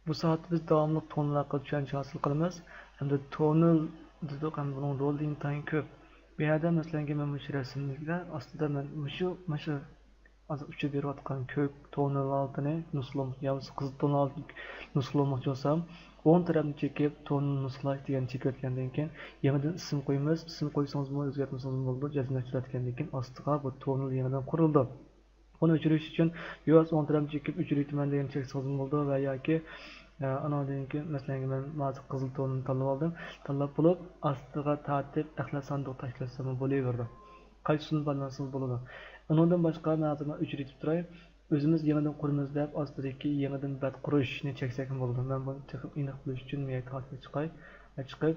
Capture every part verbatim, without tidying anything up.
بۇ ساھەدە بىز داۋاملىق تونېل ھەققىدە چۈشەنچە ھاسىل قىلىمىز ھەمدە تونېل دېدۇق ھەم بۇنىڭ رولى ئىنتايىن كۆپ. بۇ يەردە مەسىلەنكى مەن مۇشۇ رەسىمدىكىدە ئاستىدا مەن مۇشۇ، مۇشۇ ھازىر ئۇچۇر بېرىۋاتقان كۆك تونېل ھالىتىنى نۇسخىلىماق يا بولمىسا قىزىل تونېل ھالىتىنى نۇسخىلىماقچى بولسام، ئوڭ تەرەپنى چېكىپ، تونېلنى نۇسخىلاش دېگەننى چېكىۋەتكەندىن كېيىن، يېڭىدىن ئىسىم قويىمىز. ئىسىم قويسىڭىزمۇ، ئۆزگەرتمىسىڭىزمۇ بولىدۇ. جەزمە تۈزەتكەندىن كېيىن ئاستىغا بۇ تونېل يېڭىدىن قۇرۇلىدۇ. بۇنى ئۆچۈرۈش ئۈچۈن يۇۋاس ئوڭ تەرەپنى چېكىپ ئۆچۈرۈۋېتىمەن دېگەننى چەكسىڭىزمۇ بولىدۇ ۋە ياكى، ئە، ئانىڭدىن كېيىن، مەسىلەن، مەن ھازىر قىزىل توننى تاللىۋالدىم. تاللاپ بولۇپ، ئاستىغا تارتىپ ئەخلەت ساندۇق تاشلاتساممۇ بولۇۋېرىدۇ. قايسى ئۇسۇلنى پايدىلانسىڭىز بولىدۇ. ئۇنىڭدىن باشقا، مەن ھازىر مەن ئۆچۈرۈۋېتىپ تۇراي. ئۆزىمىز يېڭىدىن قۇرىمىز دەپ، ئاستىدىكى يېڭىدىن بەت قۇرۇشنى چەكسەكمۇ بولىدۇ. مەن بۇنى تېخى ئېنىق بىلىش ئۈچۈن مەيەر تارتىپ چىقاي. چىقىپ،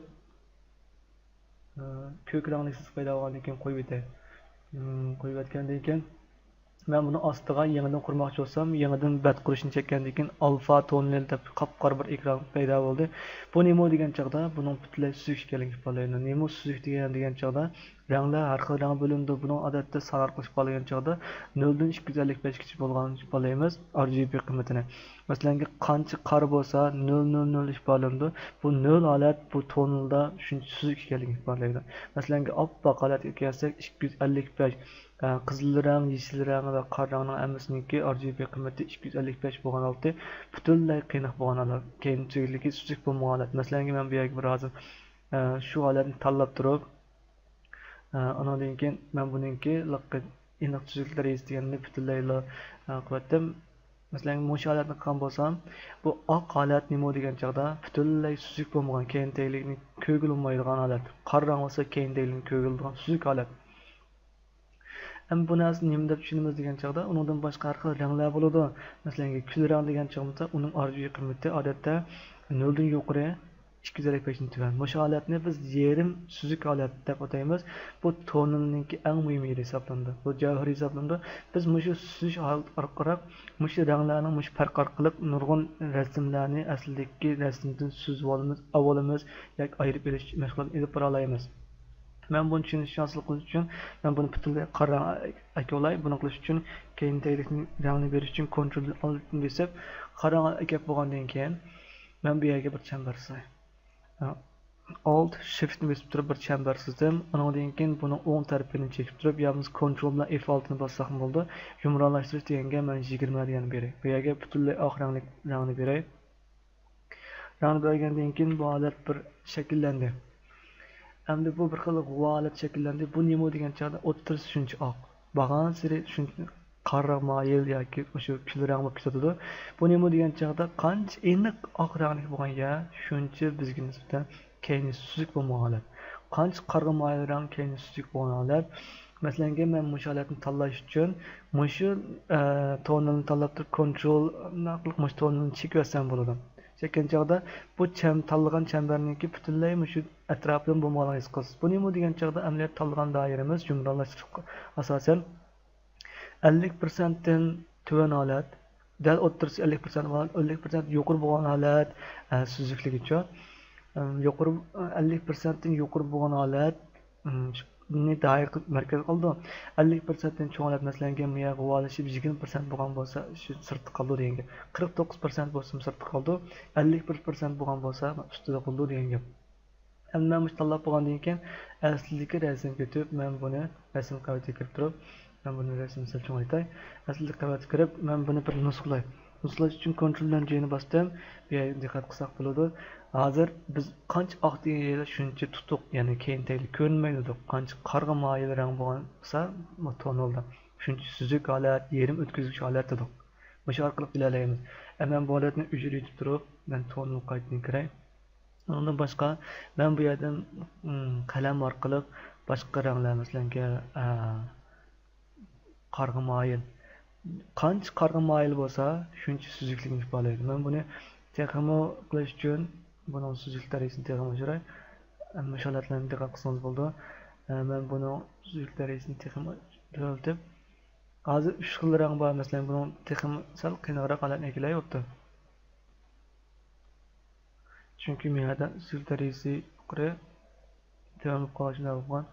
ئە، كۆك رەڭلىك سىزىق پەيدا بولغاندىن كېيىن قويۇۋېتەي. ئىم، قويۇۋەتكەندىن كېيىن، مەن بۇنىڭ ئاستىغا يېڭىدىن قۇرماقچى بولسام، يېڭىدىن بەت قۇرۇشنى چەككەندىن كېيىن، ئالفا تونېل دەپ قاپقارا بىر ئېكران پەيدا بولدى. بۇ نېمە دېگەن چاغدا، بۇنىڭ پۈتۈنلەي سۈزۈك ئىكەنلىكىنى ئىپادىلەيدۇ. نېمە سۈزۈك دېگەن، دېگەن چاغدا، رەڭلەر ھەر خىل رەڭ بۆلۈنىدۇ. بۇنىڭ ئادەتتە سان ئارقىلىق ئىپادىلىگەن چاغدا، نۆلدىن ئىككى يۈز ئەللىك بەشكىچە بولغاننى ئىپادىلەيمىز، ئار جى بى قىممىتىنى. مەسىلەنكى، قانچە قارا بولسا، نۆل نۆل نۆل ئىپادىلىنىدۇ. بۇ نۆل ھالەت بۇ تونېلدا شۇنچە سۈزۈك ئىكەنلىكىنى ئىپادىلەيدۇ. مەسىلەنكى، ئاپئاق ھالەتكە كەلسەك، ئىككى يۈز ئەللىك بەش، ئە، قىزىل رەڭ، يېشىل رەڭ ۋە قارا رەڭنىڭ ھەممىسىنىڭكى ئار جى بى قىممىتى ئىككى يۈز ئەللىك بەش بولغان ھالىتى پۈتۈنلەي قېنىق بولغان ھالەت، كەينى تۈگلىكى سۈزۈك بولمىغان ھالەت. مەسىلەنكى، مەن بۇ يەرگە بىر ھازىر، ئە، شۇ ھالەتنى تاللاپ تۇرۇپ، ئە، ئانىڭدىن كېيىن مەن بۇنىڭكى لىققى ئېنىق سۈزۈكلۈك دەرىجىسى دېگەننى پۈتۈنلەيلا، ئە، قىلىۋەتتىم. مەسىلەن، مۇشۇ ھالەتنى قىلغان بولسام، بۇ ئاق ھالەت نېمە دېگەن چاغدا، پۈتۈنلەي سۈزۈك بولمىغان، كەينى تەگلىكنى كۆرگىلى بولمايدىغان ھالەت. قارا رەڭ بولسا، كەينى تەگلىكنى كۆرگىلى بولىدىغان سۈزۈك ھالەت. ئەمما بۇ نەرسىنى نېمە دەپ چۈشىنىمىز دېگەن چاغدا، ئۇنىڭدىن باشقا ھەر خىل رەڭلەر بولىدۇ. مەسىلەن، كۈل رەڭ دېگەن چاغدا، ئۇنىڭ ئار جى بى قىممىتى ئادەتتە نۆلدىن يۇقىرى، ئىككى يۈز ئەللىك بەشتىن تۆۋەن. مۇشۇ ھالەتنى بىز يېرىم سۈزۈك ھالەت دەپ ئاتايمىز. بۇ تونېلنىڭكى ئەڭ مۇھىم يېرى ھېسابلىنىدۇ. بۇ جەۋھىرى ھېسابلىنىدۇ. بىز مۇشۇ سۈزۈش ھالىتى ئارقىلىق، مۇشۇ رەڭلەرنىڭ مۇشۇ پەرقى ئارقىلىق نۇرغۇن رەسىملەرنى ئەسلىدىكى رەسىمدىن سۈزۈۋالىمىز، ئاۋالىمىز ياكى ئايرىپ ئېلىش مەشغۇلاتىنى ئېلىپ بارالايمىز. مەن بۇنى چۈشىنىشنى ھاسىل قىلىش ئۈچۈن، مەن بۇنى پۈتۈنلەي قارا رەڭ ئەكىۋالاي. بۇنى قىلىش ئۈچۈن، كەينى تەگلىكنى رەڭنى بېرىش ئۈچۈن كونترول ئالتنى بېسىپ، قارا رەڭ ئەكەپ بولغاندىن كېيىن، مەن بۇ يەرگە بىر چەمبەر سىزاي. ئالت شىفتنى بېسىپ تۇرۇپ بىر چەمبەر سىزدىم. ئۇنىڭدىن كېيىن بۇنىڭ ئوڭ تەرىپىنى چېكىپ تۇرۇپ، يا بولمىسا كونترول بىلەن ئېف ئالتىنى باسساقمۇ بولىدۇ. يۇمرانلاشتۇرۇش دېگەنگە مەن يىگىرمە دېگەننى بېرەي. بۇ يەرگە پۈتۈنلەي ئاق رەڭلىك رەڭنى بېرەي. رەڭنى بەرگەندىن كېيىن بۇ ھالەت بىر شەكىللەندى. ئەمدى بۇ بىر خىل غۇۋا ھالەت شەكىللەندى. بۇ نېمە دېگەن چاغدا ئوتتۇرىسى شۇنچە ئاق. بارغانسېرى شۇنچە قارىغا مايىل ياكى ئاشۇ كۈل رەڭ بولۇپ كېتىۋاتىدۇ. بۇ نېمە دېگەن چاغدا قانچە ئېنىق ئاق رەڭلىك بولغان يەر، شۇنچە بىزگە نىسبەتەن كەينى سۈزۈك بولمىغان ھالەت. قانچە قارىغا مايىل رەڭ، كەينى سۈزۈك بولغان ھالەت. مەسىلەنكى، مەن مۇشۇ ھالەتنى تاللاش ئۈچۈن مۇشۇ، ئە، تونېلنى تاللاپ تۇرۇپ، كونترول ئارقىلىق مۇشۇ تونېلنى چېكىۋەتسەم بولىدۇ. چەككەن چاغدا بۇ چەم-، تاللىغان چەمبەرنىڭكى پۈتۈنلەي مۇشۇ ئەتراپىدىن بولمىغانلىقىنى ھېس قىلىسىز. بۇ نېمە دېگەن چاغدا ئەمەلىيەتتە تاللىغان دائىرىمىز يۇمرانلاشتۇرۇشقا ئاساسەن، ئەللىك پىرسەنتتىن تۆۋەن ھالەت، دەل ئوتتۇرىسى ئەللىك پىرسەنت بولغان، ئەللىك پىرسەنت يۇقىرى بولغان ھالەت، ئە، سۈزۈكلۈكىچۇ؟ ئەم، يۇقىرى، ئەللىك پىرسەنتتىن يۇقىرى بولغان ھالەت، ئىم، نى دائىر قىلىپ مەركەز قىلىدۇ. ئەللىك پىرسەنتتىن چوڭ ھالەت، مەسىلەنكى، مىيە غۇۋالىشىپ يىگىرمە پىرسەنت بولغان بولسا، شۇ سىرتتا قالىدۇ دېگەن گەپ. قىرىق توققۇز پىرسەنت بولسىمۇ سىرتتا قالىدۇ، ئەللىك بىر پىرسەنت بولغان بولسا ئۈستىدە قالىدۇ دېگەن گەپ. ئەمدى مەن مۇشۇ تاللاپ بولغاندىن كېيىن، ئەسلىدىكى رەسىمگە ئۆتۈپ، مەن بۇنى رەسىم قەۋىتىگە كىرىپ تۇرۇپ، مەن بۇنى رەسىمنى سەل چوڭايتاي. ئەسلىدىكى قەۋەتكە كىرىپ، مەن بۇنى بىر نۇسخىلاي. نۇسخىلاش ئۈچۈن كونترول بىلەن جى نى باستىم. بۇ يەرگە دىققەت قىلساق بولىدۇ. ھازىر بىز قانچە ئاق دېگەن يەردە شۇنچە تۇتۇق، يەنى كەينى تەگلىك كۆرۈنمەيدۇ. قانچە قارىغا مايىل رەڭ بولغان بولسا، بۇ تونېلدا شۇنچە سۈزۈك ھالەت، يېرىم ئۆتكۈزگۈچ ھالەت دېدۇق. مۇشۇ ئارقىلىق بىلەلەيمىز. ئە، مەن بۇ ھالەتنى ئۆچۈرۈۋېتىپ تۇرۇپ، مەن تونېلغا قايتىدىن كىرەي. ئۇنىڭدىن باشقا، مەن بۇ يەردىن، ئىم، قەلەم ئارقىلىق باشقا رەڭلەر، مەسىلەنكى، ئە، قارىغا مايىل. قانچە قارىغا مايىل بولسا، شۇنچە سۈزۈكلۈكنى ئىپادىلەيدۇ. مەن بۇنى تېخىمۇ قىلىش ئۈچۈن، بۇنىڭ سۈزۈكلۈك دەرىجىسىنى تېخىمۇ ئاشۇراي. مۇشۇ ھالەتلەرنى دىققەت قىلسىڭىز بولىدۇ. مەن بۇنىڭ سۈزۈكلۈك دەرىجىسىنى تېخىمۇ تۆۋەنلىتىپ، ھازىر ئۈچ خىل رەڭ بار. مەسىلەن، بۇنىڭ تېخىمۇ سەل قېنىقراق ھالەتنى ئەكېلەي بوپتۇ. چۈنكى مېڭىدە سۈزۈك دەرىجىسى يۇقىرى، تۆۋەن بولۇپ قالغان شۇنداق بولغان.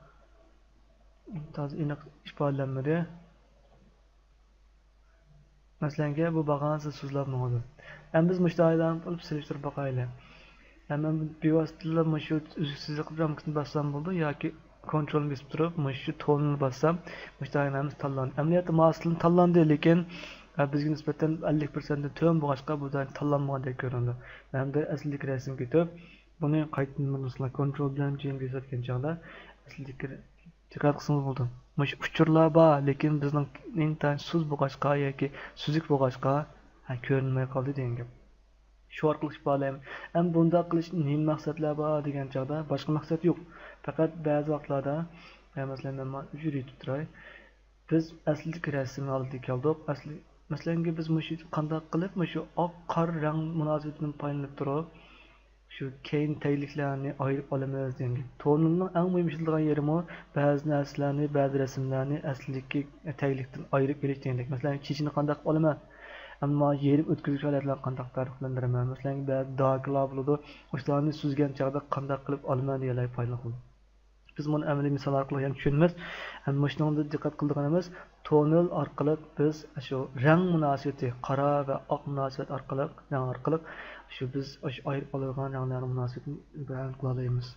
تازا ئېنىق ئىپادىلەنمىدى. مەسىلەنكى، بۇ بارغانسېرى سۇسلاپ ماڭىدۇ. ئەمدى بىز مۇشۇنداق ئايلانما قىلىپ سېلىشتۇرۇپ باقايلى. ھەم بىۋاسىتىلا مۇشۇ ئۈزۈكسىزلىك رامكىسىنى باسسام بولىدۇ ياكى كونترولنى بېسىپ تۇرۇپ مۇشۇ تونېلنى باسسام، مۇشۇنداق ھەممىسى تاللاندى. ئەمەلىيەتتە ماۋۇ تاللاندى، لېكىن، ئە، بىزگە نىسبەتەن ئەللىك پىرسەنتتىن تۆۋەن بولغاچقا، بۇ تاللانمىغاندەك كۆرۈنىدۇ. ھەمدە ئەسلىدىكى رەسىمگە كېتىپ، بۇنى قايتىدىن بىر نۇسخا كونترول بىلەن جىم كۆرسەتكەن چاغدا ئەسلىدىكى دىققەت قىلسىڭىز بولىدۇ. مۇشۇ ئۇچۇرلار بار، لېكىن بىزنىڭ ئىنتايىن سۇس بولغاچقا ياكى سۈزۈك بولغاچقا، ھە، كۆرۈنمەي قالدى دېگەن گەپ. شۇ ئارقىلىق ئىپادىلەيمەن. ئەمما بۇنداق قىلىش نېمە مەقسەتلەر بار دېگەن چاغدا، باشقا مەقسەت يوق. پەقەت بەزى ۋاقىتلاردا، ھە، مەسىلەن، مەن مانا ئۆچۈرۈۋېتىپ تۇراي. بىز ئەسلىدىكى رەسىمنىڭ ھالىتىگە كەلدۇق. ئەسلى، مەسىلەنكى، بىز مۇشۇ قانداق قىلىپ مۇشۇ ئاق قارا رەڭ مۇناسىۋىتىدىن پايدىلىنىپ تۇرۇپ، شۇ كەينى تەگلىكلەرنى ئايرىپ ئالىمىز دېگەن گەپ. تونېلنىڭ ئەڭ مۇھىم ئىشلىتىدىغان يېرىمۇ بەزى نەرسىلەرنى، بەزى رەسىملەرنى ئەسلىدىكى تەگلىكتىن ئايرىپ ئېلىش دېگەندەك. مەسىلەن، چېچىنى قانداق قىلىمەن؟ ئەمما يېرىم ئۆتكۈزگۈچ ھالەتلەرنى قانداق پەرقلەندۈرىمەن؟ مەسىلەن، بەزى داكىلار بولىدۇ، ئۇشۇلارنى سۈزگەن چاغدا قانداق قىلىپ ئالىمەن دېگەنلەرگە پايدىلىق بولىدۇ. بىز بۇنى ئەمەلىي مىسال ئارقىلىق يەنە چۈشىنىمىز. ھەم مۇشۇنىڭدا دىققەت قىلىدىغىنىمىز، تونېل ئارقىلىق بىز شۇ رەڭ مۇناسىۋىتى، قارا ۋە ئاق مۇناسىۋەت ئارقىلىق، رەڭ ئارقىلىق شۇ بىز ئاشۇ ئايرىپ ئالىدىغان رەڭلەرنىڭ مۇناسىۋىتىنى بەيان قىلالايمىز.